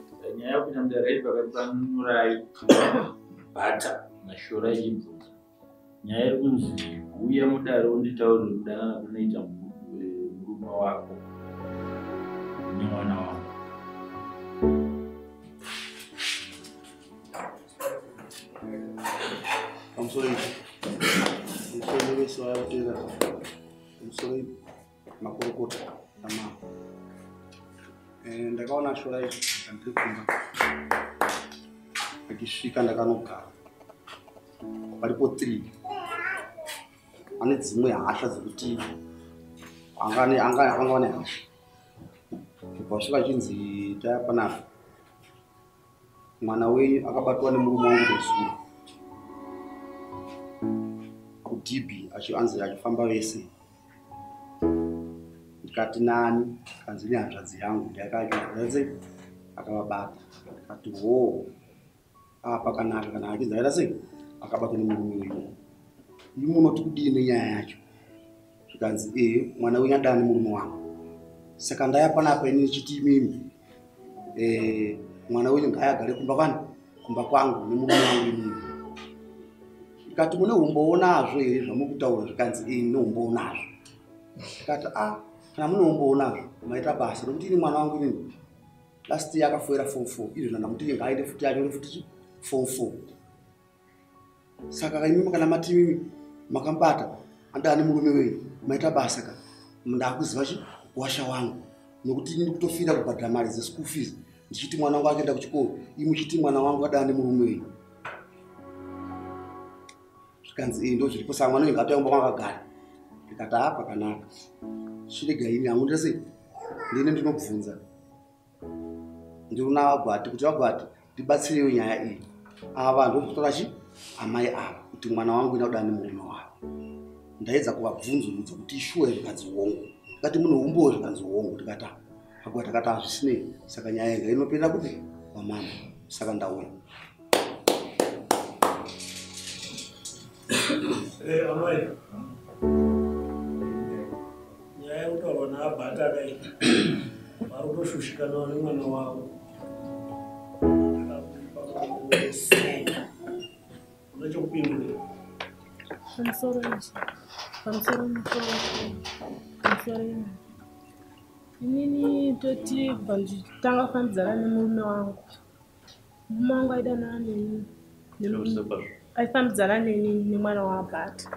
Nyaya yekupinda mudare iri pakati paNurai Bhata naShorai Chibvunza. Nyaya iri kunzi huya mudare unditaurire kudanana kunoita murume wako nemwana wako. Pamusoro ipi? Pamusoro wese wayakutera. Pamusoro ipi? Makurukota amambo. Ndakaona Shorai ndiri kumba. Achisvika ndakanogara. Paripo 3. Ane dzimwe hasha dzekuti anga ane hasha. Kubva vasvika achinzi taya panapa. Mwana wenyu akabatwa nemurume wangu nezuro. KuDB achianzi achifamba vese. Ndikati nani kanzi nehanzvadzi yangu ndakati akavabata. Ndikati hoo apa pakanaka kana achinzi akaita sei akabatwa nemurume wenyu. Imi munoti kudii nenyaya yacho? Zvikanzi mwana wenyu adana nemurume wangu. Saka ndaya panapa ini ndichiti imimi mwana wenyu ngaagare kumba kwani? Kumba kwangu nemurume wangu inini. Ndikati mune umbowo nazvo here zvamuri kutaura? Zvikanzi ndine umbowo nazvo. Ndikati kana mune umbowo nazvo maita basa nekuti ini mwana wangu inini last year akafoira form 4 izvo ndamuti ngaaende futi anyore futi form 4. Saka imimi kana mati imimi makambata andani nemurume wenyu maita basa ka ndakuziva chi washa wangu nekuti ini ndikutofira kubhadhara mari dzeschool fees ndichiti mwana wangu akaenda kuchikoro imi muchiti mwana wangu adana nemurume wenyu. Zvikanzi ndo zviripo saka mwana wenyu ngaatouya kumba kwangu akagara. Ndikati pakanaka. Chirega ini hangu ndese ndine ndinobvunza. Ndiri vaGwati kuti vaGwati ndibatsireiwo nyaya iyi. Ava vanhu vokutora chi amai ava kuti mwana wangu ina kudana nemurume wavo. Ndaedza kuvabvunzurudza kuti ishuwa here zvikanzi hongu. Ndikati mune umbowo zvikanzi hongu. Ndikati vaGwati akati hazvisinei saka nyaya yega inopinda kupi kwamambo. Saka ndauya. Amai, nyaya yekutaurwa naAbhata kai vari kutoshushikanawo nemwana wavo. Une chekupindura? Pamusoro izvi, pamusoro musoro, pamusoro inini toti kubva ndichitanga kufambidzana nemurume wangu, murume wangu aidanana neni, aifambidzana neni nemwana waAbhata.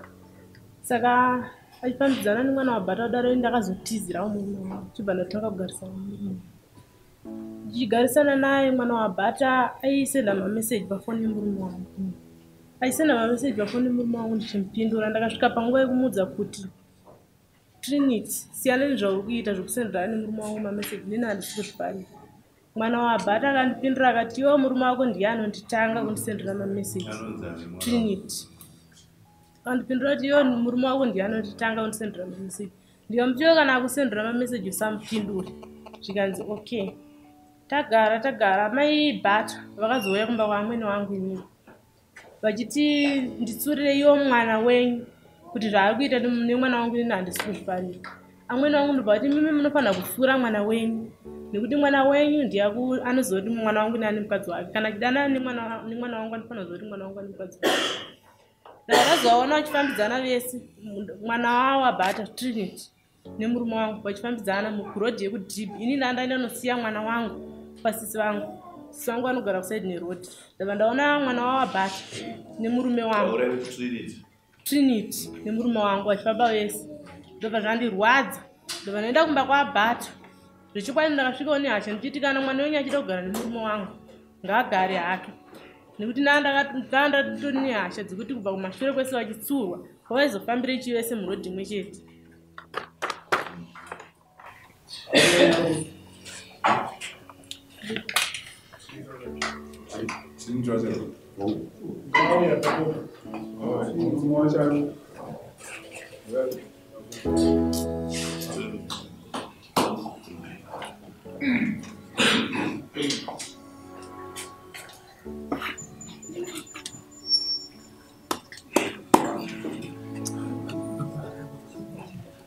Saka achifambidzana nemwana waAbhata kudaro ndakazotizirawo murume wangu, chibva ndatanga kugarisana nemurume. Ndichigarisana naye mwana waAbhata aisenda mameseji pafoni yemurume wangu. Aisenda mameseji pafoni yemurume wangu ndichimupindura. Ndakasvika panguva yekumuudza kuti Trinity, siyana nezvauri kuita zvekusendera nemurume wangu mameseji, nini handisi kuzvifarira. Mwana waAbhata akandipindura akati iwe murume wako ndiye anonditanga kundisendera mameseji. Trinity. Akandipindura kuti iwe murume wako ndiye anonditanga kundisendera mameseji. Ndikamuti iwe kana akusendera mameseji usamupindure. Zvikanzi okay. Tagara tagara mai Bhata vakazouya kumba kwamwene wangu inini. Vachiti nditsurire iwo mwana wenyu kuti zvaari kuita nemwana wangu inini handisi kuzvifarira. Amwene wangu ndobva vati mimi munofanira kutsiura mwana wenyu nekuti mwana wenyu ndiye anoziva kuti mwana wangu ane mukadzi wake. Kana achidanana nemwana wangu anofanira kuziva kuti mwana wangu ane mukadzi wake. Ndakazovaona vachifambidzana vese, mwana wavo Abhata Trinity nemurume wangu vachifambidzana mukurodhi yekuDB. Ini ndaenda nosiya mwana wangu pasisi vangu. Sisi vangu vanogara kusaidi nerodhi. Ndabva ndaona mwana wavo Abhata nemurume wangu Trinity nemurume wangu vachifamba vese. Ndobva zvandirwadza. Ndobva ndaenda kumba kwaAbhata. Zvechokwadi ndakasvikawo nehasha ndichiti kana mwana wenyu achida kugara nemurume wangu ngaagare hake. Nekuti ndatori nehasha dzekuti kubva kumashure kwese vachitsurwa kwavaizofambira chi vese murodhi imwe chete.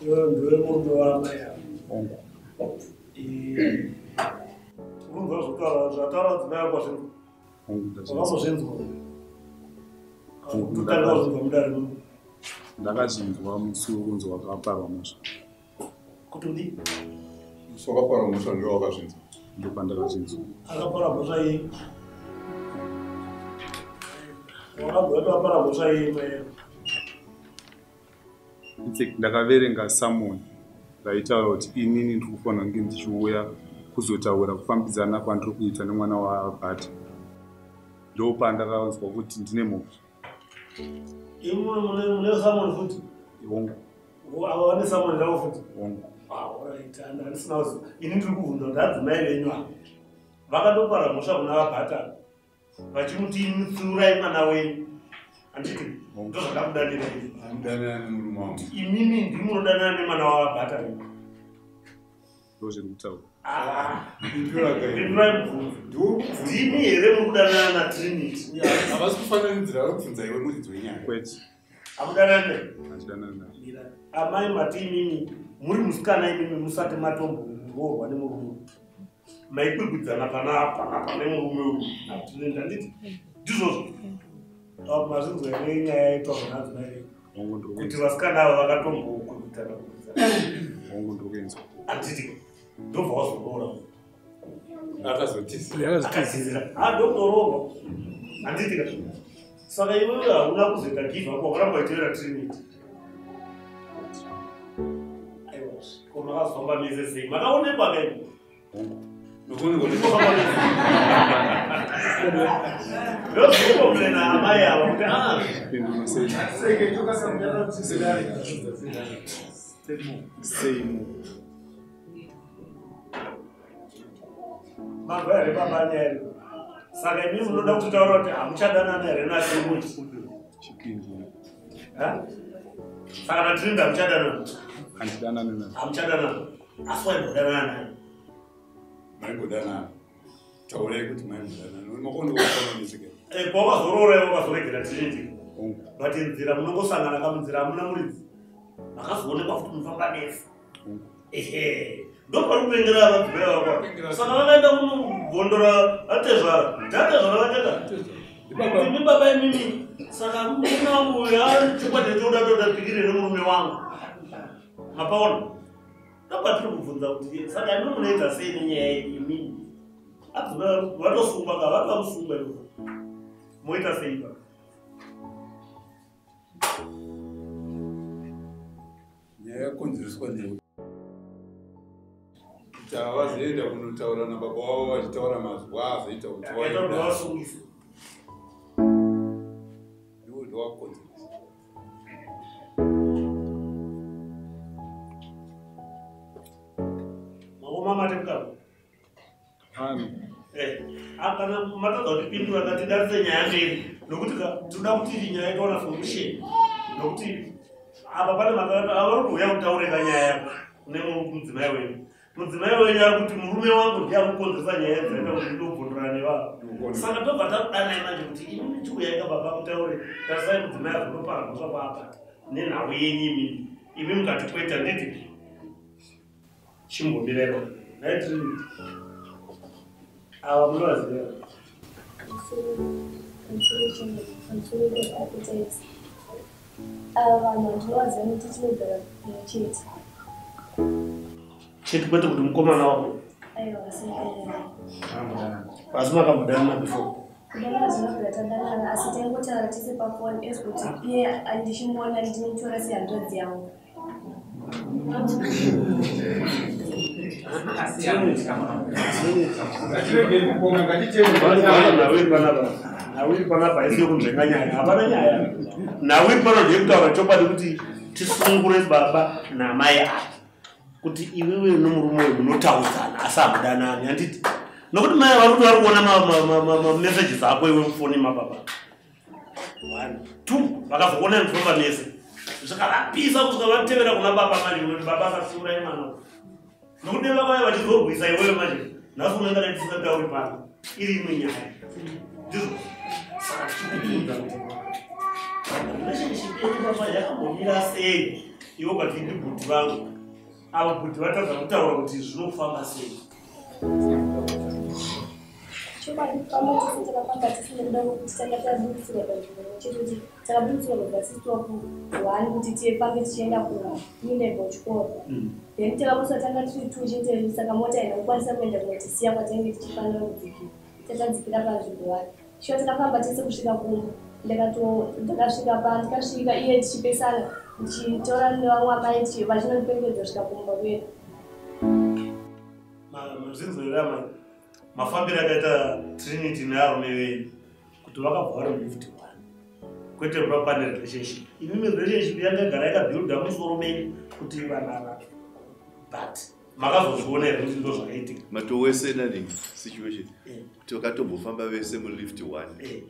Ndiwe murume waamai ava. Unonzwa zvotaura Zvataura dzimai ako zvinzwa. Wakambozvinzwa. Kutanga kuzvinzwa mudare muno. Ndakazvinzwa musi wekunzi wakaparwa mhosva. Kuti udii? Musi wakaparwa mhosva ndiwo wakazvinzwa. Ndopandakazvinzwa. Akapara mhosva iyi. Wakabva apara mhosva iyi mai. Ndakaverenga summon raitaura kuti inini ndiri kufanira kunge ndichiuya kuzotaura kufambidzana kwandiri kuita nemwana waBhata. Ndopandakanzwa kuti ndine mhosva. Imwe mune summon futi? Hongu. Ava vane summon ravo futi? Hongu. Alright, handisina kuziva. Ini ndiri kubvunza kuti adzimai venyu ava vakandopara mhosva kuna vaBhata vachimuti imi tsiurai mwana wenyu. Handiti ndozvakamudanira izvi. Anodanana nemurume wangu. Imimi ndimi munodanana nemwana waVaBhata. Ndozviri kutaura. Pindurai mubvunzo. Ndimi here muri kudanana naTrinity? Havasi kufananidzira, vari kubvunza iwe muridzi wenyaya. Kwete. Hamudanani naye? Handidanani naye. Amai mati imimi muri musikana imimi musati matomboroorwa nemurume. Maikwikwidzana panapa nemurume uyu naTrinity, handiti? Ndizvozvo. Mazvinzwa here nyaya yaitaurwa naadzimai venyu? Kuti vasikana ava vakatombokwikwidza. Hongu, ndiri kuinzwa. Handiti? Ndobva wazoroora. Akazotizira. Akatizira. Ndokutoroorwa. Handiti ka? Saka iwewe hauna kuzoita give up, wakaramba uchitevera Trinity. Aiwa, ko makazofamba mese sei? Makaonekwa ka imi? Ndozvinokomplena amai ava kuti Same. Mabva here baba nyaya iri? Saka imi munoda kutitaura kuti hamuchadanana here naTrinity? Chipindu. Saka naTrinity hamuchadanana? Handidanani naye. Hamuchadanana. Asi waimbodanana naye? Maimbodanana. Taurai kuti maimbodanana. Makondokufananidzika. Pawakazoroora iwe wakazoregera Trinity. Hongu. But nzira munongosangana kamunzira hamuna muridzi. Makazoonekwa futi munofamba mese. Hongu. Ehe. Ndopari kuvengera vadzimai vako. Saka vakaenda kunobvondora atezvara. Ndatezvara vateka. Imi baba imimi. Saka murume wangu uyu chokwadi choda toda pikire nemurume wangu. Mapaona? Ndopatiri kubvunza kuti saka imi munoita sei nenyaya imimi? Adzimai vatosungwa ka vatovamusungwa ivo. Moita sei baba? Nyaya yakonzereswa newe. Kuti havazoenda kunotaura nababa vavo vachitaura mazwi azoita kuti Akaita kuti vavasungise. Ndiwo ndowakonzeresa. Maoma mate mukaka. Kana matadza kutipindura ngatidarise nyaya mberi nokuti tinoda kuti nyaya itoona solution nokuti apa pane vari kuuya kutaurika nyaya yako nemudzimai wenyu. Mudzimai wenyu ari kuti murume wangu ndiye ari kukonzeresa nyaya dzaita kuti ndobvondorana nevanhu. Saka tobva takudanai manje kuti imi chiuyaika baba mutaure tarisai mudzimai azondopara mhosva kwaabata nenhau yenyu imimi. Imi mukati kwete handiti? Chimbomirai baba. Nhai Trinity. Ava munovaziva? Ava vanhu handinovaziva nekuti tinogara pamwe chete. Chete kwete kuti mukomana wako? Aiwa, asi makadanana. Asi makambodanana before? Kudanana zvinobvira tadanana, asi taingotaura tese pafoni as kuti iye ndichimuona ndinomutora sehanzvadzi yangu. Nawiri panapa haisi yekunzvenga nyaya, hapana nyaya. Nawiri pano ndeyekutaura chokwadi kuti tisungure baba namai ava kuti iwewe nomurume uyu munotaudzana asi hamudanani, handiti? Nokuti mai vari kuti vari kuona mamessages ako iwe mufoni mababa. 1 2 vakazokuona mufamba mese zvikavapisa kusvika vatevera kuna baba manje unoti baba akasiurai mwana. Nokuti vakauya vachizorwisa iwewe manje nhasi unenge dai tisingatauri pano iri imwe nyaya. Ndizvo saka tichikubvunza kuti relationship yedu baba yakambomira sei iwe kwati ndibhuti vangu ava bhuti vatadza kutaura kuti zvinofamba sei. Chokwadi kufamba tese takafamba tese nekuda kwekuti tanga taburitsirwa panzvimbo imwe chete kuti takaburitsirwa pabus stop one kuti tifambe tichienda kunew level chikoro. Then takabusa tanga tiri two chete, saka mota haina kukwanisa kuenda kunotisiya kwatainge tichifanira kudzikira. Tatadzikira panzvimbo one. Shuwa takafamba tese kusvika kumba. Ndakasvika pandikasvika iye tichipesana ndichitaura nevamwe amai vachinondiperekedza kusvika kumba kwedu. Mazvinzwera amai mafambiro akaita Trinity nevarume venyu kuti vakabva vari mulift one, kwete kuva pane relationship. Imimi relationship yanga yagara yakabuilda musoro menyu kuti vanhu ava, but makazozviona here kuti ndo zvakaitika? Matowesena situation kuti vakatombofamba vese mulift one.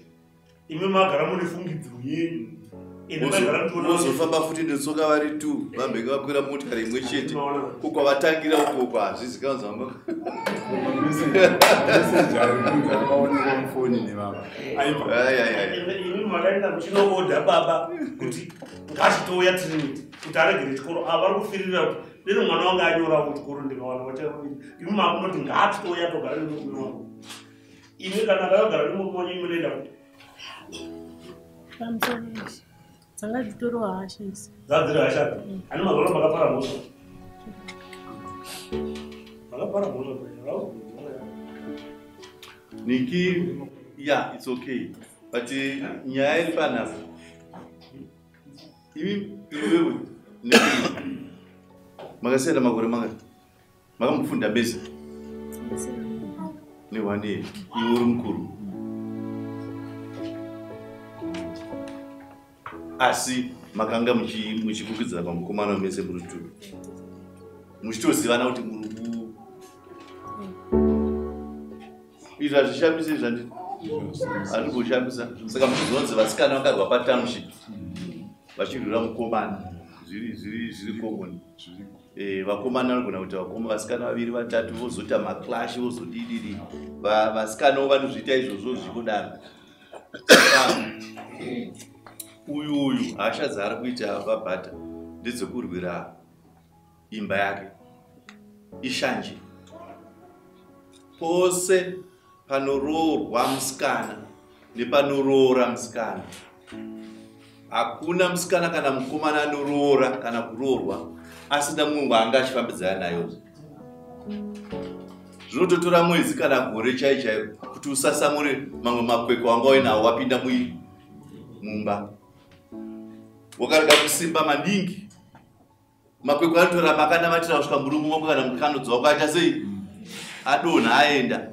Imi magara mune fungidziro yenyu. Vozofamba futi netsoka vari two, vambenge vakwira motikari imwe chete. Kukwavatangira ukoko hazvizikanwa zamba. Meseji ari kunzi akaonekwa mufoni nevava aibva. Imi makaenda muchinoodha baba kuti ngachitouya Trinity kuti aregere chikoro. Ava vari kufirira kuti deno mwana wangu anyorawo kuchikoro ndikawana wachaita. Imi makunoti ngaachitouya togara nemurume wangu. Imi kana akagara nemurume wanyu imi munoenda kuti Pamusoro izvi dzanga dzitoriwo hasha idzi. Dzadziri hasha ani mazuva ano makapara mhosva. Makapara mhosva. Niki, yeah, it's okay. But nyaya iri panapa. Imi iwewe Niki makasiyana makore mangani? Makamufunda mese ne1 year. Iwe uri mukuru. Asi makanga muchikukidzana pamukomana mese muri two. Muchitozivana kuti muri ku izvi hazvishamisi izvi handiti handikushambisa. Saka muchizonzi vasikana vakarwa patownship vachirwira mukomana zviri common. Vakomana vanogona kuita vasikana vaviri vatatu vozoita maclash vozodididi. Vasikanawo vanozviita izvozvo zvikudaro. Uyu hasha dzaari kuita vabhata ndedzekurwira imba yake. Ishanje. Pose panoroorwa musikana nepanoroora musikana. Hakuna musikana kana mukomana anoroora kana kuroorwa asina mumwe waanga achifambidzana nayo. Zvinototora mwedzi kana gore chai chairo kuti usasamure mamwe makwekwe wanga uinawo wapinda mumba. Wakarega kusimba maningi. Makwekwe anotoramba akanamatira kusvika murume wako kana mukanodzi wako aita sei? Adonha aenda.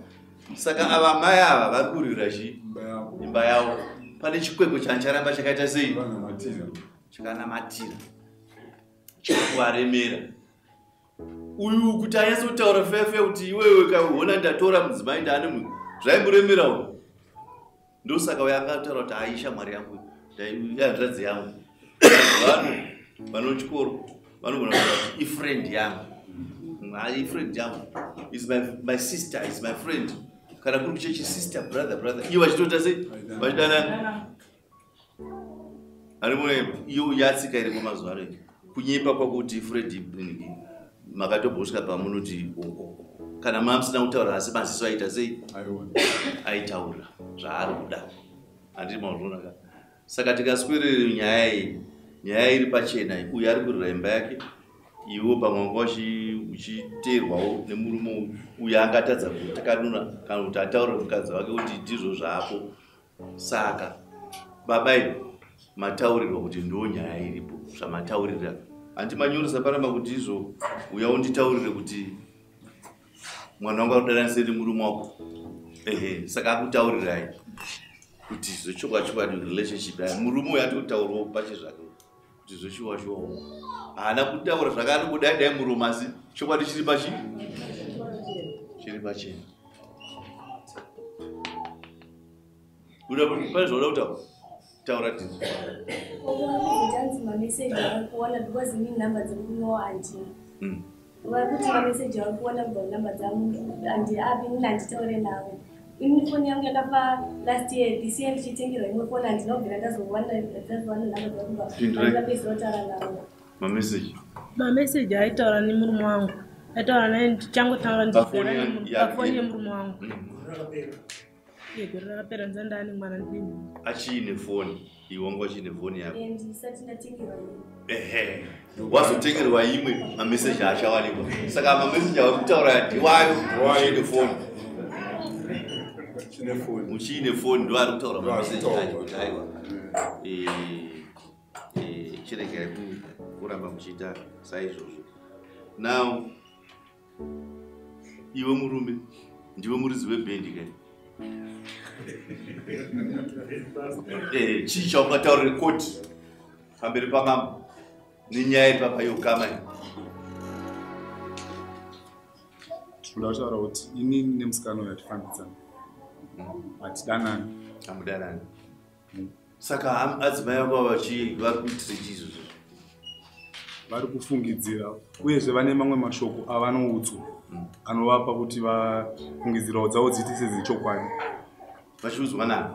Saka ava mai ava vari kurwira chii? Imba yavo. Pane chikwekwe chancharamba chakaita sei? Chakanamatira. Chikuvaremera. Uyu kuti anyatsotaura fefe kuti iwewe kaona ndatora mudzimai ndaane munhu. Zvaimuremera uyu. Ndosaka uyo akataura kuti aisha mwari yangu, hanzvadzi yangu. Vanhu vanochikoro vanogona kuti ifriend yangu. Ifriend yangu. Is my sister, is my friend. Kana kuri kuchechi sister, brother, brother. Ivo vachitoita sei? Vachidanana. Ari iyo yatsika iriko mazuva ano. Kunyepa kwakuti friend makatombosvika pamunoti kana mamusina kutaura asi maziso aita sei? Aitaura zvaari kuda. Handiti mazviona ka? Saka tikaswerere nyaya iyi, nyaya iri pachena uyu ari kurwira imba yake, iwe pamwe wanga uchiteerwawo nemurume uyu angatadza kutakanuna kana kuti ataure mukadzi wake kuti ndizvo zvaapo. Saka baba imi mataurirwa kuti ndo nyaya iripo zvamataurira. Handiti manyoresa panapa kuti izvo uya unditaurire kuti mwana wangu akudananise nemurume wako. Ehe, saka akutaurirai kuti zvechokwadi relationship yayo. Murume uyu atokutaurawo pachezvake kuti zveshuwa shuwa. Haana kutaura zvakaari kudai dai murume asi chokwadi chiri pachi? Chiri pachena. Pane zvauda kutaura? Taura tidzo. Hanzi mameseji avari kuona because inini nhamba dzekunowa handina. Vari kuti mameseji avari kuona kubva kunhamba dzangu handiapi inini handitaure navo. Inini foni yangu yakafa last year, this year ndichitengerwa imwe foni handina kubvira ndazowana nhamba dzavo kubva ndapedzisira kutaura navo. Mameseji? Mameseji aitaura nemurume wangu. Aitaura naye ndichangotaura pafoni yemurume wangu. Iye gore rakapera ndisati ndaane mwana ndine nhumbu. Achiine foni, iwe wanga uchiine foni yako. Ndisati ndatengerwa imwe. Ehe, wazotengerwa imwe, mameseji achawanikwa. Saka mameseji auri kutaura ndiwayo uchiine foni. Muchiine foni ndo ari kutaura mameseji acho kuti aiwa. Chiregerai kuramba muchiita saizvozvo. Now, iwe murume ndiwe muridzi webhendi kai? Chii chaungataurire koti pamberi pamambo nenyaya ipapa yokama iyi? Tinoda kutaura kuti inini nemusikana uyu hatifambidzani, hatidanani. Hamudanani. Saka adzimai vako vari kuitira chii izvozvo? Vari kufungidzira, uyezve vane mamwe mashoko avanoudzwa anovapa kuti vafungidzirawo dzavo dziite sedzechokwadi. Vachiudzwa nani?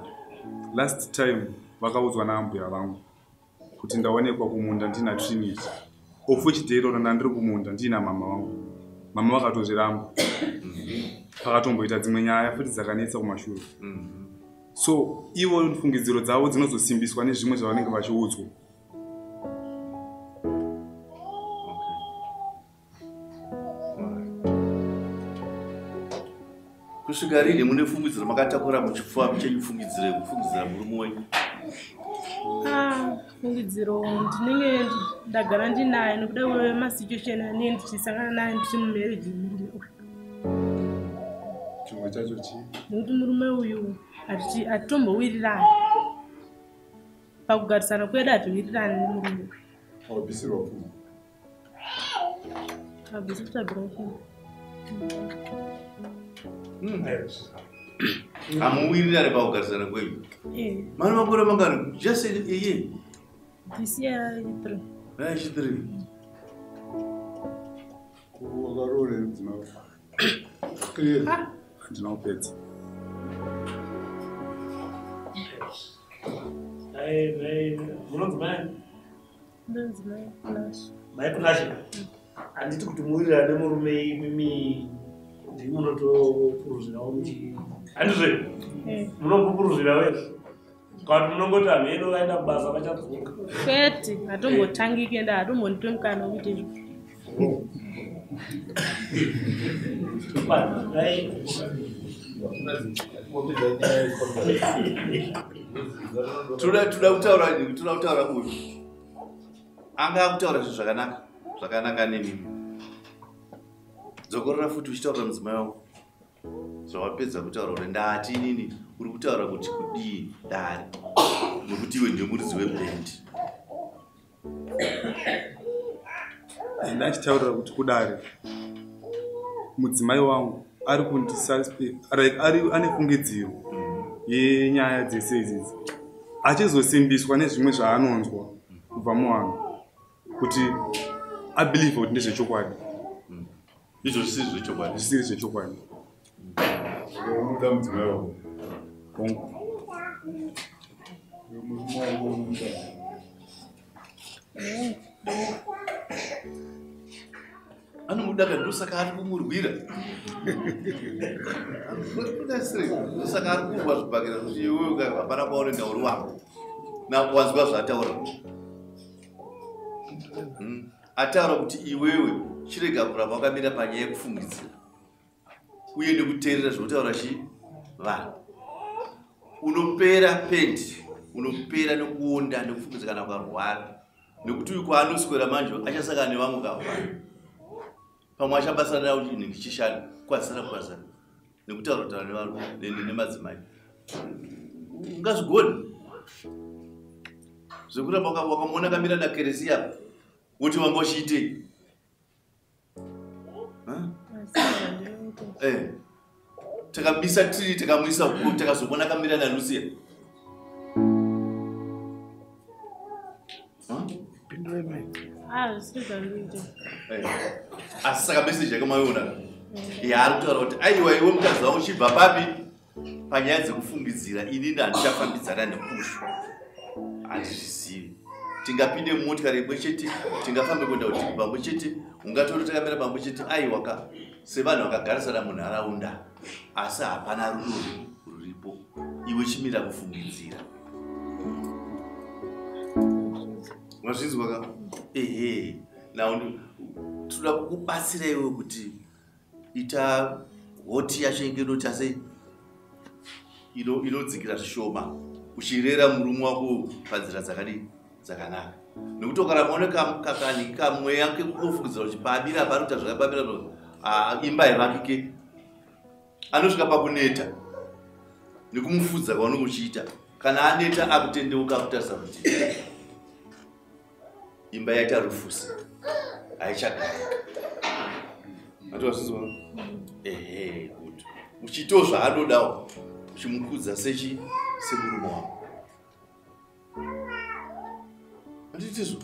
Last time vakaudzwa naambuya vangu kuti ndaonekwa kumunda ndina Trinity, of which day iroro ndandiri kumunda ndiina mama vangu. Mama vakatozviramba. Pakatomboita dzimwe nyaya futi dzakanetsa kumashure. So ivo fungidziro dzavo dzinozosimbiswa nezvimwe zvavanenge vachiudzwa. Kusvika rini mune fungidziro makatakura muchipfuva chenyu fungidziro yekufungidzira murume wenyu? Fungidziro ndinenge ndagara ndinayo nekuda kwemasituation anenge ndichisangana nayo ndichiri mumarriage yemurume uyu. Chimwe chacho chii? Nekuti murume uyu hatitombowirirani. Pakugarisana kwedu hatiwirirani nemurume uyu. Wabvisirwa pfuma? Abvisi kutsvagira pfuma. Hamuwirirani pakugarisana kwenyu? Mane makore mangani? Just a year? This year, 3. 3. Wakaroora here mudzimai wako? Clear. Handina kupedza. Munonzi mai? Ndonzi mai Kunashe. Mai Kunashe. Handiti kuti muwirirane nemurume imimi ndimi munotopuruzirawo muchi. Handizvo? Munopupuruzirawo here? Kana kuti munongoti hameno vaenda kubasa vachadzoka? Kwete, hatombotangiki ende hatombondipe mukana wekuita izvo. Toda kutaura uyu. Anga akutaura zvinhu zvakanaka, zvakanaka nemimi. Dzokorora futi uchitaurira mudzimai wangu zvawapedza kutaura kuti ndati inini uri kutaura kuti kudii dare nekuti iwe ndiwe muridzi webhendi. Ndachitaurira kuti kudare mudzimai wangu ari kundisuspect, ane fungidziro yenyaya dzese idzidzi, achizosimbiswa nezvimwe zvaanonzwa kubva muvanhu kuti abelieve kuti ndezvechokwadi. Izvo zvisiri zvechokwadi. Zvisiri zvechokwadi. Unoda mudzimai wako? Hongu. Murume wako unomuda? Anomuda ka ndosaka ari kumurwira. Ndosaka ari kurwa zvibhakera kuti iwewe hapana kwaunoenda uri wako. Wanzwa zvaataura. Ataura kuti iwewe chirega kuramba wakamira panyaya yekufungidzira uye nekuteerera zvinotaura chi vanhu. Unopera pendi, unopera nekuonda nekufungidzira kana ukarwara. Nekuti uyu kwaanoswera manje achasangana nevamwe kavana. Pamwe achabatsirana navo chinhu chishanu, kukwazisana kukwazisana. Nekutaura kutaura nevanhu nemadzimai. Ungazvigone? Zvekuramba wakamuona akamira naKeresi apa, woti wanga uchiitei? Takamisa tiri takamuisa uko, takazomuona akamira naLucia. Asi saka message yake maiona yaari kutaura kuti aiwa iwe mukadzi wangu uchibva papi panyaya dzekufungidzira inini handichafambidzana nekushu, handizvizivi. Tingapinde mumotikari imwe chete, tingafambe kuenda kudhibhi pamwe chete, ungatori takamira pamwe chete. Aiwa ka sevanhu vakagarisana munharaunda, asi hapana rudo ruripo, iwe chimira kufungidzira. Mazvinzwa ka? Ehe, now tinoda kukubatsira iwe kuti ita hoti yacho inge inoita sei, inodzikira zvishoma, uchirera murume wako panzira dzakadii dzakanaka. Nekuti ukaramba une kakani kamweya kekufungidzira kuti pabira pari kuita zvakababira, imba haivakike. Anosvika pakuneta nekumufudza kwaunenge uchiita. Kana aneta akutendeuka akutarisa kuti imba yaita rufusi, haichagarika. Matozvizwa? Ehe, good. Uchiitawo zvaanodawo, uchimukudza sechi semurume wako. Handitizvo?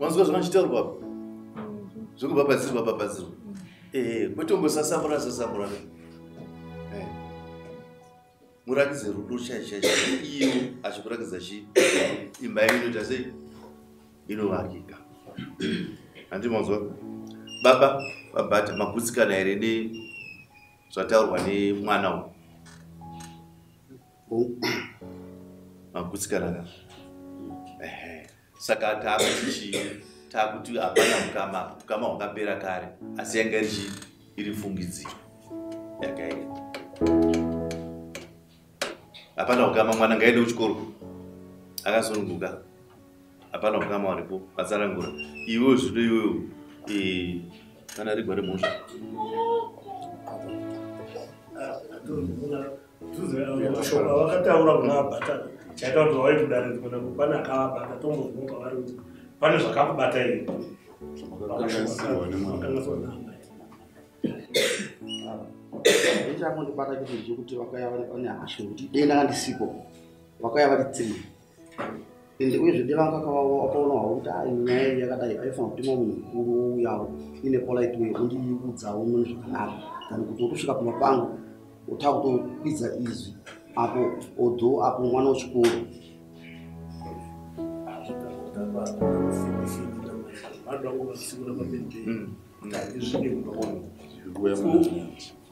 Wanzwa zvanga apa? Zvekubhabhadzirwa bhabhadzirwa. Ehe, kwete kungosasamura sasamura. Murakidze rudo chaicho iyo achikurakidza chi imba yenyu inoita sei, inovakika. Handiti manzwa? Baba vabhata magutsikana here nezvataurwa nemwana uyu? Magutsikana ka? Ehe. Saka taakuti taakuti hapana ukama, ukama hwakapera kare, asi yanga iri fungidziro yakaita. Hapana ukama, mwana ngaende kuchikoro akasununguka. Hapana ukama waripo, vatsanangura. Iwewe zvino iwewe kana rigwa remhosva. Mashoko avakataura kuna vabhata chaita kuti vauye kudare pane akavabata, tombozwa kwavari kuti pane zvakakubata here. Zvakakanganiswa naamai. Chakundibata chinhu chekuti vakauya vane hasha nekuti dei ndanga ndisipo, vakauya vari three. Ende uyezve dei vanga vakaonawo kuti nyaya iyi yakadai, aifanira kutuma munhu mukuru ouyawo ine polite way ondiudzawo mune zvakanaka than kuti otosvika pamba pangu otava kutokwidza izwi apo although apo mwana wechikoro.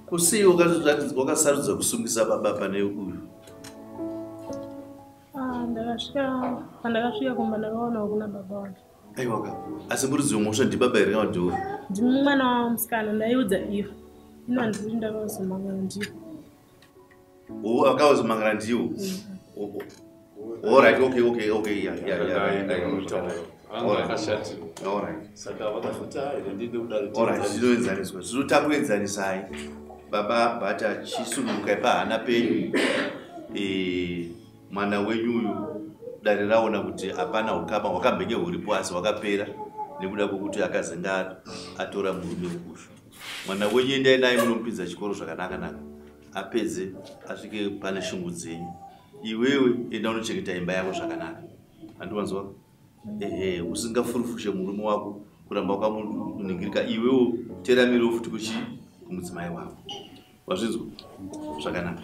Kusei wakasarudza kusungisa baba pane uyu? Pandakasvika kumba ndakaonawo kuna baba wacho. Aiwa ka, asi muridzi wemhosva ndibaba here kana ndiwe? Ndimi mwana wamusikana, ndaiudza ivo. Ino handiri ndakazomangana ndivo. Oh, akazomangana ndiwo. All right, okay, okay, okay, yeah, yeah, yeah. All right. Saka vakazoti ndinde kudaro. All right, zvinoenzaniswa. Zvinotakuenzanisai. Baba Bhata, chisunungukai pahana penyu. Mwana wenyu uyu dare raona kuti hapana ukama hwakambenge huripo asi hwakapera nekuda kwekuti akazenge atora murume wekushu. Mwana wenyu endai naye munomupinza chikoro zvakanaka-naka, apedze asvike pane shungu dzenyu. Iwewe enda unochengeta imba yako zvakanaka. Handiwanzwa? Ehe, usingafurufushe murume wako kuramba wakamuningirika. Iwewo teramirawo futi kumudzimai wako. Wazvinzwa? Zvakanaka.